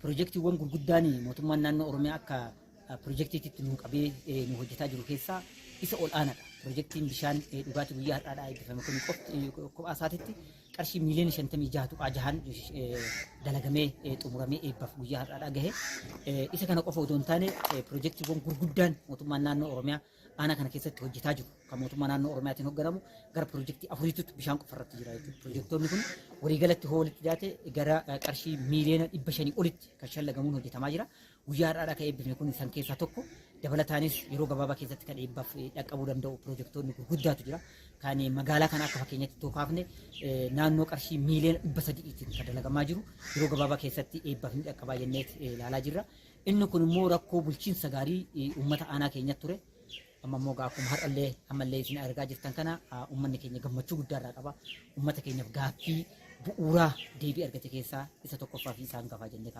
Pirojektiiwwan gurguddaan mootummaan naannoo Oromiyaa akka pirojektiitti nu qabee nu hojjetaa jiru keessaa isa ol aanaadha. Pirojektiin bishaan dhugaatii guyyaa har'aadhaa eebbifame kun qofti kophaa isaatitti qarshii miiliyoona 56.6n dalagamee xumuramee eebbaaf guyyaa har'aadhaa gahe. Isa kana qofa otoo hin taane, pirojektiiwwan gurguddaan mootummaan naannoo Oromiyaa aanaa kana keessatti hojjetaa jiru kan mootummaa naannoo Oromiyaatiin hoogganamu gara pirojektii afuriitu bishaan qofa irratti jira jechuudha. Pirojektoonni kun waliigalatti hoo walitti dhiyaate gara qarshii miiliyoona 500 olitti kan shallagamuun hojjetamaa jira. Guyyaa har'aadhaa kan eebbifne kun isaan keessaa tokko. Dabalataanis yeroo gabaabaa keessatti kan eebbaaf dhaqqabuu danda'u pirojektoonni gurguddaatu jira. Kan magaalaa kana akka fakkeenyatti too kaafne, naannoo qarshii miiliyoona 300tiin kan dalagamaa jiru yeroo gabaabaa keessatti eebbaaf ni dhaqqabaa jennee ilaalaa jirra. Inni kun immoo rakkoo bulchiinsa gaarii uummata aanaa keenyatti ture. Amma immoo akkuma har'allee ammallee isin argaa jirtan kana, uummanni keenya gammachuu guddaa irraa qaba. Uummata keenyaaf gaaffii bu'uuraa deebii argate keessaa isa tokkoffaa fi isaan gafaa jennee kaasuu.